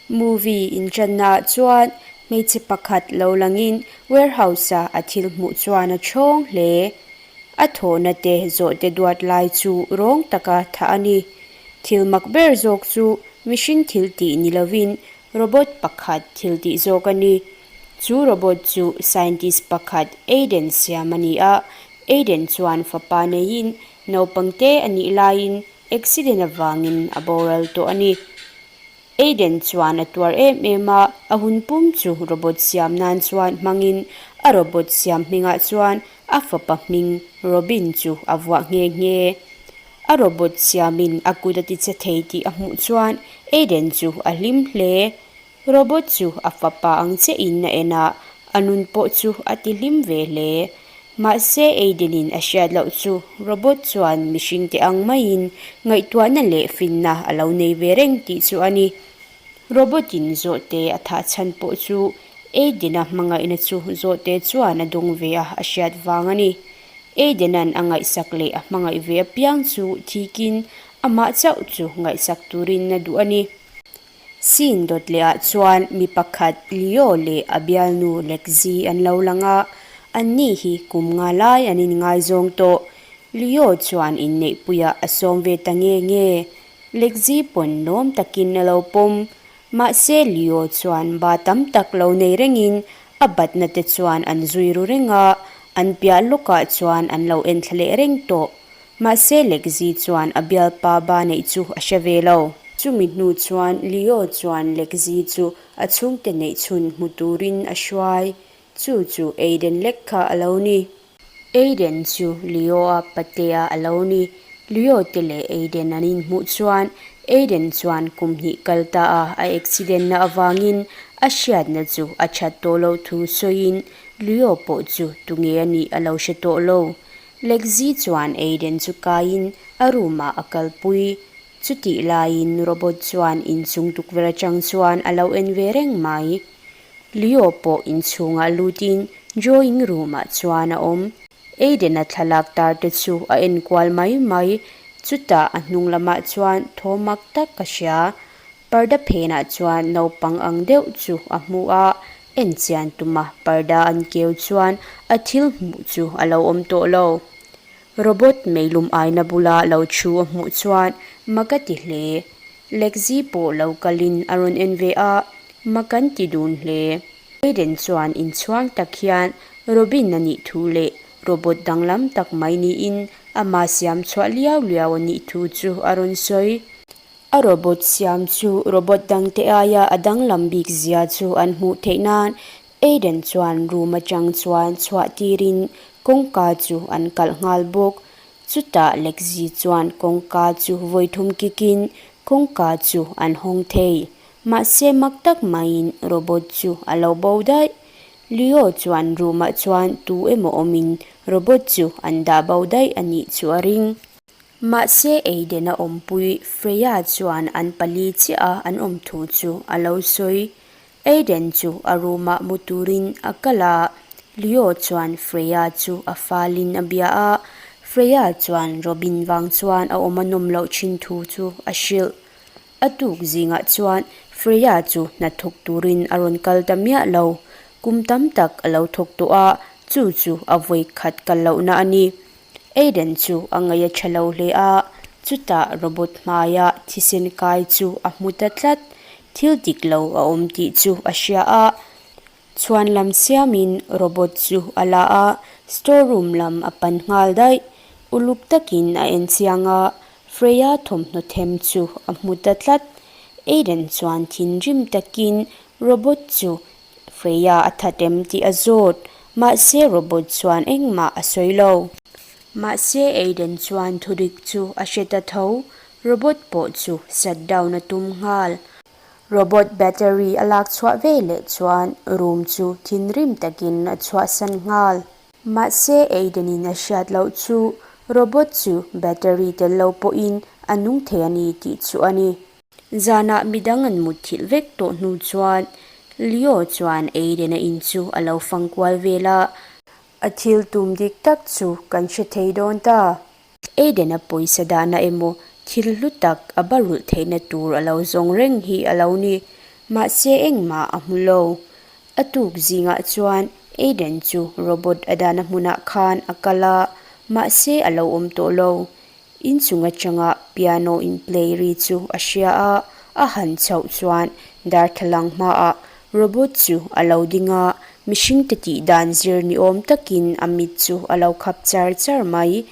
Movie inṭannaah chuan hmeichhe pakhat lo langin warehouse-a a thil hmuh chuan a ṭhawng hle. A thawhna te zawhte duat lai chu rawng taka thah a ni. Thil mak ber zawk chu mihring thil tih ni lovin robot pakhat thil tih zawk a ni. Chu robot chu scientist pakhat Aiden siam a ni a, Aiden chuan fapa neiin naupangte a nih laiin accident avangin a boral tawh a ni. Aiden chuan a tuar em em a, a hun pum chu robot siam nan chuan hmangin a robot siam hmingah chuan a fapa hming Robin chu a vuah nghe nghe. A robot siamin a kut a ti che thei tih a hmuh chuan Aiden chu a hlim hle. Robot chu a fapa ang chiahin a en a, a nun pawh chu a ti hlim ve hle. Mahse Aiden-in a hriat loh chu robot chuan mihring te ang maiin ngaihtuahna leh finna a lo nei ve reng tih chu a ni. Robot-in zawhte a thah chhan pawh chu Aiden-a hmangaihna chu zawhte chuan a dawng ve a a hriat vang a ni. Aiden-a'n a ngaihsak leh a hmangaih ve apiang chu thikin amah chauh chu ngaihsak turin a duh a ni. Scene dawt leh ah chuan mi pakhat Leo leh a bialnu Lexi an lo lang a, anni hi kum nga lai an inngaizawng tawh. Leo chuan inneihpuiah a sawm ve ta nge nge. Lexi pawn lawm takin a lo pawm. Mahse Leo chuan ba tam tak lo nei rengin a batna te chuan an zui ru reng a, an piah lawkah chuan an lo enthla leh reng tawh. Mahse Lexi chuan a bialpa ba neih chu a hre ve lo. Chumi hnu chuan Leo chuan Lexi chu a chhungte neih chhun hmu turin a hruai. Chu chu Aiden lek kha a lo ni. Aiden chu Leo-a patea a lo ni. Leo te leh Aiden an inhmuh chuan Aiden chuan kum hnih kal ta a a accident na avangin a hriatna chu a that tawh loh thu sawiin Leo pawh chu tunge a nih a lo hre tawh lo. Lexi chuan Aiden chu kaiin a room ah a kalpui. Chutih laiin robot chuan inchung tukverh atang chuan a lo en ve reng mai. Leo pawh inchhungah lutin drawing room ah chuan a awm. Aiden-a thlalak tar te chu a en kual mai mai. Chutah a hnung lamah chuan thaw mak tak ka hria. Parda phenah chuan naupang ang deuh chu a hmu a, en chian tuma parda an keu chuan a thil hmuh chu a lo awm tawh lo. Robot meilum aina bula lo thu a hmuh chuan mak a ti hle. Lexi pawh lo kalin a rawn en ve a, mak an ti dun hle. Aiden chuan inchhuang tak hian Robin a nih thu leh robot danglam tak mai niin ama siam chhuah liau liau a nih thu chu a rawn sawi. A robot siam chu robot dangte aia a danglam bik zia chu an hmuh theih nan Aiden chuan room atang chuan chhuah tirin kawngka chu an kalh nghal bawk. Chutah Lexi chuan kawngka chu vawi thum kikin kawngka chu an hawng thei. Mahse mak tak maiin robot chu a lo bo daih. Leo chuan room ah chuan tu emaw awmin robot chu an dah bo daih a nih chu a ring. Mahse Aiden a awmpui Freya chuan an pali chiah a an awm thu chu a lo sawi. Aiden chu a room ah mu turin a kal a, Leo chuan Freya chu a falin a bia a, Freya chuan Robin vang chuan a awm a nawm loh thin thu chu a hrilh. A tuk zingah chuan Freya chu hna thawk turin a rawn kal ta miah lo. Kum tam tak a lo thawk tawh a, chu chu a vawi khat kal lohna a ni. Aiden chu a ngaih a tha lo hle a, chutah robot hmaia thisen kai chu a hmu ta tlat. Thil dik lo a awm tih chu a hria a, chhuan lam siamin robot chu a la a, store room lam a pan nghal daih. Uluk takin a en chiang a, Freya thawmhnaw them chu a hmu ta tlat. Aiden chuan thinrim takin robot chu Freya a that em tih a zawt, mahse robot chuan engmah a sawi lo. Mahse Aiden chuan thudik chu a hre ta tho, robot pawh chu shut down a tum nghal. Robot battery a lak chhuah ve leh chuan room chu thinrim takin a chhuahsan nghal. Mahse Aiden in a hriat loh chu robot chu battery tel lo pawhin a nung thei a ni tih chu a ni. Zanah midang an mutthilh vek tawh hnu chuan Leo chuan Aiden-a in chu a lo fang kual vel a. A thil tum dik tak chu kan hre thei dawn ta. Aiden-a pawisa dahna emaw thil hlu tak a barulh theihna tur a lo zawng reng hi a lo ni. Mahse engmah a hmu lo. A tuk zingah chuan Aiden chu robot a dahna hmunah khan a kal a, mahse a lo awm tawh lo. Inchung atanga piano in play ri chu a hria a, a han chhoh chuan darthlalang hmaah robot chu a lo ding a, mihringte tih dan zir ni awm takin a mit chu a lo khap char char mai.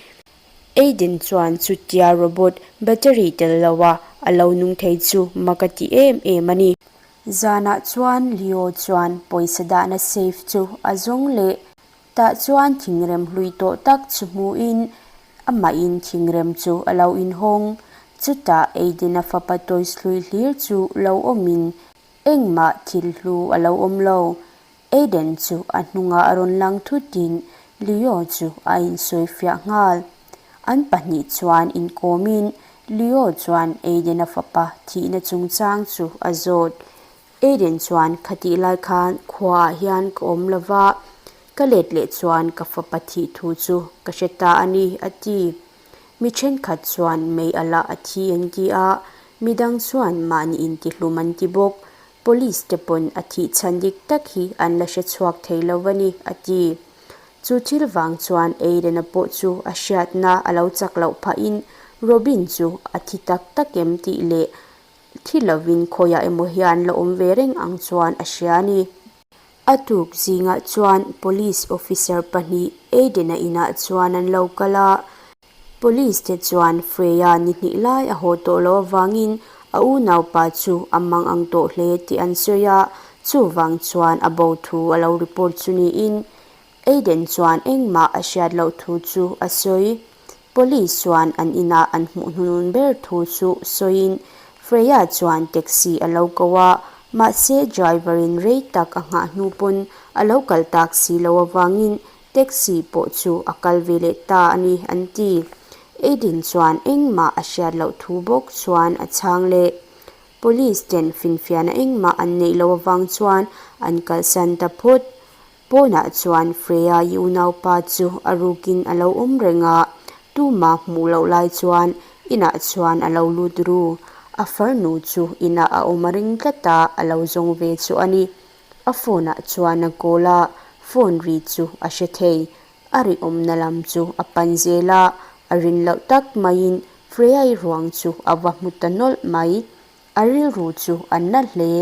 Aiden chuan chutia robot battery tel loa a lo nung thei chu mak a ti em em a ni. Zanah chuan Leo chuan pawisa dahna safe chu a zawng leh. Tah chuan thingrem hlui tawh tak chu hmuhin amahin thingrem chu a lo inhawng. Chutah Aiden-a fapa toys hlui hlir chu lo awmin engmah thil hlu a lo awm lo. Aiden chu a hnungah a rawn lang thutin Leo chu a insawifiah nghal. An pahnih chuan inkawmin Leo chuan Aiden-a fapa thihna chungchang chu a zawt. Aiden chuan khatih lai khan khuaah hian ka awm lo va, ka let leh chuan ka fapa thih thu chu ka hre ta a ni, a ti. Mi thenkhat chuan mei a lah a thi an ti a, midang chuan mahni intihlum an ti bawk. Police te pawn a thih chhan dik tak hi an la hre chhuak thei lo a ni, a ti. Chu thil vang chuan Aiden-a pawh chu a hriatna a lo chak loh phahin Robin chu a thi tak tak em tih leh Thi lovin khawiah emaw hian la awm ve reng ang chuan a hria a ni. A tuk zingah chuan Police officer pahnih Aiden-a inah chuan an lo kal a. Police te chuan Freya ni hnih lai a haw tawh loh avangin a unaupa chu a mang ang tawh hle tih an sawi a, chuvang chuan a bo thu a lo report chu niin Aiden chuan engmah a hriat loh thu chu a sawi. Police chuan an inah an hmuh hnunun ber thu chu sawiin Freya chuan taxi a lo ko a, mahse driver in rei tak a nghah hnu pawn a lo kal tak si lo avangin taxi pawh chu a kal ve leh ta a ni an ti. Aiden chuan engmah a hriat loh thu bawk chuan a chhang leh. Police ten finfiahna engmah an neih loh avang chuan an kalsan ta phawt. Pawnah chuan Freya i unaupa chu a rukin a lo awm reng a, tuma hmuh loh lai chuan inah chuan a lo lut ru. A farnu chu inah a awm a ring tlat a, a lo zawng ve chu a ni. A phone ah chuan a call a, phone ri chu a hre thei. A ri awmna lam chu a pan zel a, a rin loh tak maiin Freya i ruang chu a va hmu ta nawlh mai. A rilru chu a na hle.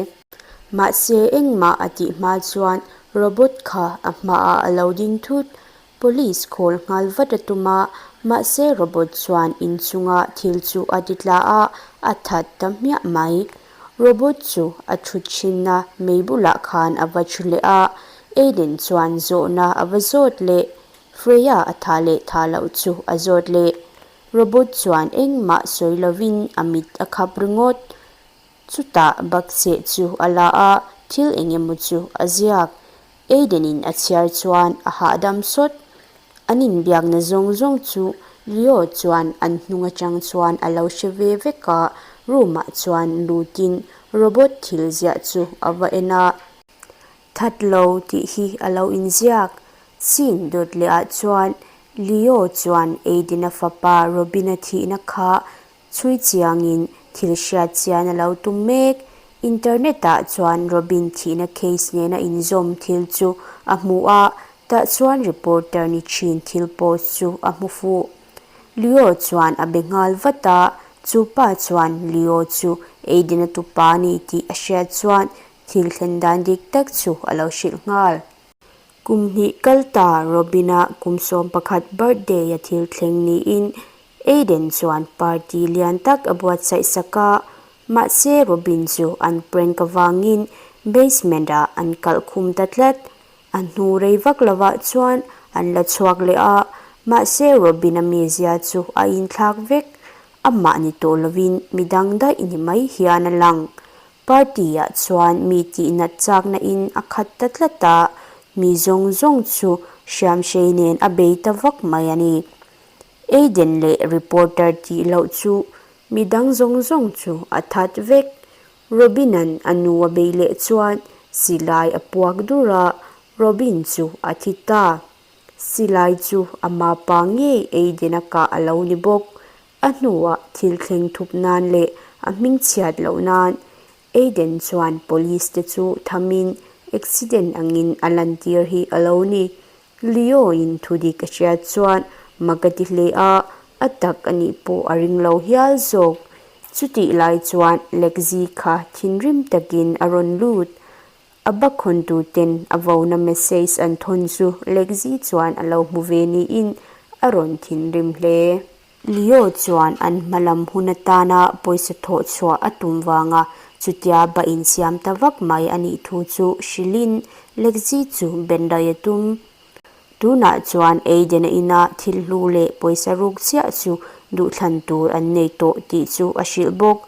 Mahse engmah a tih hma chuan robot kha a hmaah a lo ding thut. Police call nghal vat a tum a, mahse robot chuan inchunga thil chu a ti tla a, a that ta hmiah mai. Robot chu a thut thinna mei bulah khan a va thu leh a, Aiden chuan zawhna a va zawt leh. Freya a tha leh tha loh chu a zawt leh. Robot chuan engmah sawi lovin a mit a khap ringawt. Chutah bakcheh chu a la a, thil eng emaw chu a ziak. Aiden-in a chhiar chuan a hahdam sawt. An inbiakna zawng zawng chu Leo chuan an hnung atang chuan a lo hre ve vek a, room-ah chuan lutin robot thil ziah chu a va en a. That lo tih hi a lo inziak. Scene dawt leh ah chuan Leo chuan Aiden-a fapa Robin-a thihna kha chhui chiangin thil hriat chian a lo tum mek. Internet ah chuan Robin thihna case nena inzawm thil chu a hmu a, tah chuan reporter ni thin thil post chu a hmu fuh. Leo chuan a be nghal vat a, chu pa chuan Leo chu Aiden-a tupa a ni tih a hriat chuan Thil thlen dan dik tak chu a lo hrilh nghal. Kum hnih kal ta Robin-a kum 11 birthday a thil thleng niin Aiden chuan party lian tak a buatsaih sak a, mahse Robin chu an prank avangin basement ah an kalh khum ta tlat. A hnu rei vak lovah chuan an la chhuak leh a, mahse Robin-a mizia chu a inthlak vek. Amah ni tawh lovin midang daih ni mai hian a lang. Party-ah chuan mi tihnat chakna in a khat ta tlat a, mi zawng zawng chu hriamhrei nen a bei ta vak mai a ni. Aiden leh reporter tih loh chu mi dang zawng zawng chu a that vek. Robin-a'n a nu a bei leh chuan silai a puak dur a, Robin chu a thi ta. Silai chu a mapa ngei Aiden-a kah a lo ni bawk. A hnuah thil thleng thup nan leh a hming chhiat loh nan. Aiden chuan police te chu thamin accident angin a lantir hi a lo ni. Leo in thudik a hriat chuan mak a ti hle a, a tak a nih pawh a ring lo hial zawk. Chutih lai chuan Lexi kha thinrim takin a rawn lut. A bakhawntu ten a vona message an thawn chu Lexi chuan a lo hmu ve niin a rawn thinrim hle. Leo chuan an hma lam hun atana pawisa thawh chhuah a tum vanga chutia ba insiam ta vak mai a nih thu chu hrilhin Lexi chu bendaih a tum. Tunah chuan Aiden-a ina thil hlu leh pawisa ruk chiah chu duhthlan tur an nei tawh tih chu a hrilh bawk.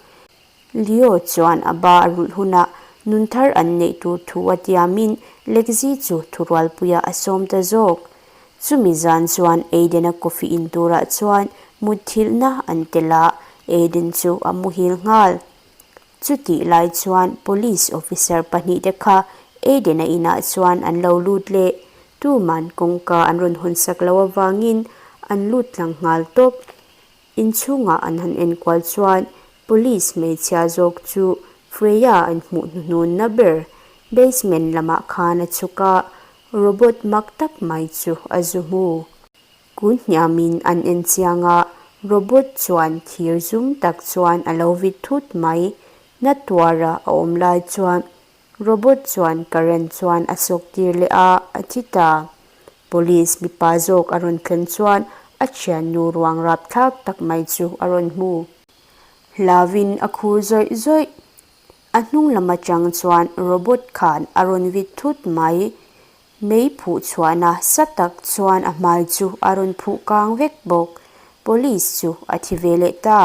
Leo chuan a ba a rulh hunah nun thar an neih tur thu a tiamin Lexi chu thurualpuiah a sawm ta zawk. Chumi zan chuan Aiden-a coffee in turah chuan mutthilhna an tel a, Aiden chu a muhil nghal. Chutih lai chuan police officer pahnihte kha Aiden-a inah chuan an lo lut leh. Tuman kawngka an rawn hawnsak loh avangin an lut tlang nghal tawp. Inchhungah an han enkual chuan Police hmeichhia zawk chu Freya an hmuh hnuhnunna ber basement lamah khan a chhuk a, robot mak tak mai chu a zu hmu. Kun hniamin an en chiang a, robot chuan thir zum tak chuan a lo vit thut mai. Na tuara a awm lai chuan Robot chuan current chuan a sawk tir leh a, a thi ta. Police mipa zawk a rawn thlen chuan a thiannu ruang rapthlak tak mai chu a rawn hmu. Hlauvin a khur zawih zawih. A hnung lam atang chuan robot khan a rawn vit thut mai. Mei phuh chhuahna sa tak chuan a hmai chu a rawn phuh kang vek bawk. Police chu a thi ve leh ta.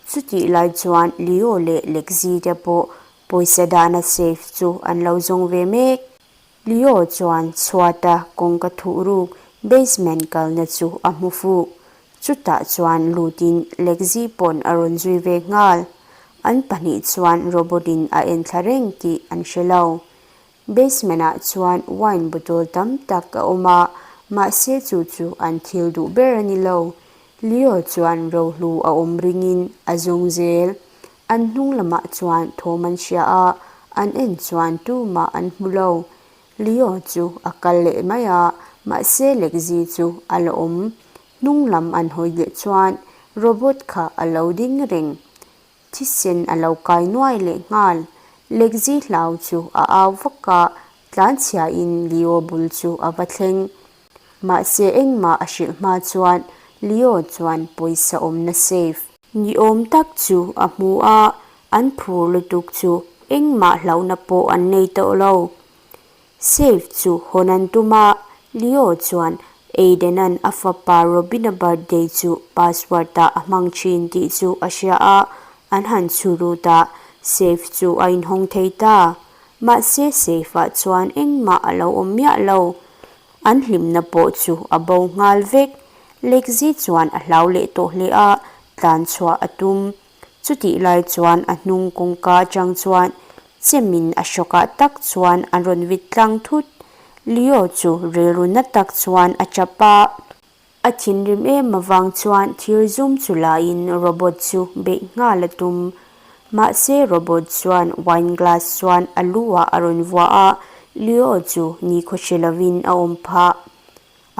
Chutih lai chuan Leo leh Lexi te pawh pawisa dahna safe chu an lo zawng ve mek. Leo chuan chhuata kawngka thuh ruk basement kalna chu a hmu fuh. Chutah chuan lutin Lexi pawn a rawn zui ve nghal. An pahnih chuan robot in a en thla reng tih an hre lo. Basement ah chuan wine bottle tam tak a awm a, mahse chu chu an thil duh ber a ni lo. Leo chuan rohlu a awm ringin a zawng zel. An hnung lamah chuan thawm an hria a, an en chuan tumah an hmu lo. Leo chu a kal leh mai a, mahse Lexi chu a la awm. Hnung lam an hawi leh chuan robot kha a lo ding reng. Thisen a lo kai nuai leh nghal. Lexi hlau chu a au vak a, tlanchhiain Leo bul chu a va thleng. Mahse engmah a hrilh hma chuan Leo chuan pawisa awmna safe. Ni awm tak chu a hmu a, an phur lutuk chu engmah hlauhna pawh an nei tawh lo. Safe chu hawn an tum a, Leo chuan Aidena'n a fapa Robin-a birthday chu password-ah a hmang thin tih chu a hria a, an han chhu lut a, safe chu a inhawng thei ta. Mahse safe-ah chuan engmah a lo awm miah lo. An hlimna pawh chu a bo nghal vek. Lexi chuan a hlau leh tawh hle a, tlan chhuah a tum. Chutih lai chuan a hnung kawngka atang chuan chemin a hrawkah tak chuan an rawn vit tlang thut. Leo chu rilru na tak chuan a tap a. A thinrim em avang chuan thir zum chu laiin robot chu beih nghal a tum. Mahse robot chuan wine glass chuan a lu ah a rawn vuah a, Leo chu nikhaw hre lovin a awm phah.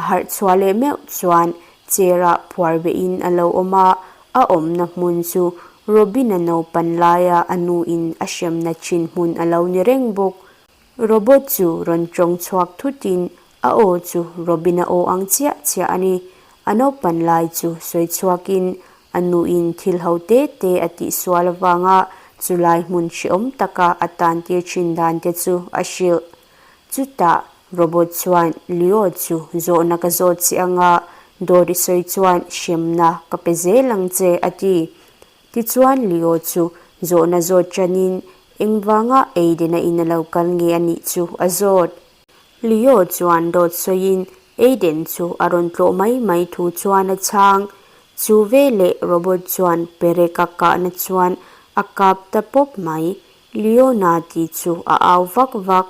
A harh chhuah leh meuh chuan chair ah phuar behin a lo awm a, a awmna hmun chu Robin-a naupan laia a nu in a hremna thin hmun a lo ni reng bawk. Robot chu rawn tawng chhuak thutin a aw chu Robin-a aw ang chiah chiah a ni. A naupan lai chu sawi chhuakin a nu in thil ho te te a tihsual avanga chulai hmun hrehawm taka a tantir thin dan te chu a hrilh. Chutah robot chuan Leo chu zawhna ka zawt che anga dawr i sawi chuan hremna ka pe zel ang che a ti. Tichuan Leo chu zawhna zawt tanin engvanga Aiden-a in a lo kal nge a nih chu a zawt. Leo chuan dawt sawiin Aiden chu a rawn tlawh mai mai thu chuan a chhang. Chu veleh robot chuan perek a kahna chuan a kap ta pawp mai. Leona tih chu a au vak vak.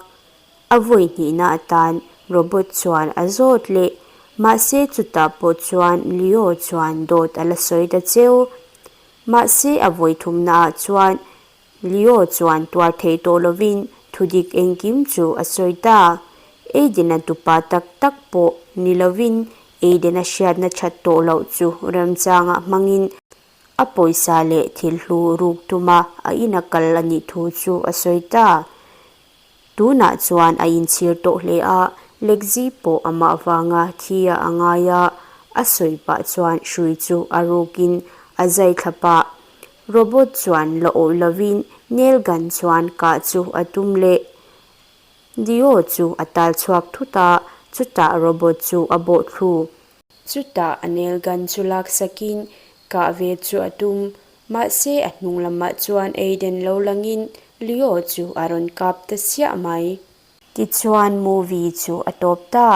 A vawi hnihna atan robot chuan a zawt leh. Mahse chutah pawh chuan Leo chuan dawt a la sawi ta cheu. Mahse a vawi thumnaah chuan Leo chuan tuar thei tawh lovin thudik engkim chu a sawi ta. Aiden-a tupa tak tak pawh ni lovin Aiden-a hriatna that tawh loh chu remchangah hmangin a pawisa leh thil hlu ruk tuma a ina kal a nih thu chu a sawi ta. Tunah chuan a inchhir tawh hle a, Lexi pawh amah vanga thi a a ngai a, a sawi pah chuan hrui chu a rukin a zai thla pah. Robot chuan la awih lovin nail gun chuan kah chu a tum leh. Dio chu a tal chhuak thut a, chutah robot chu a bawh thlu. Chutah a nail gun chu laksakin kah ve chu a tum. Mahse a hnung lamah chuan Aiden lo langin Leo chu a rawn kap ta siah mai. Tichuan movie chu a tawp ta.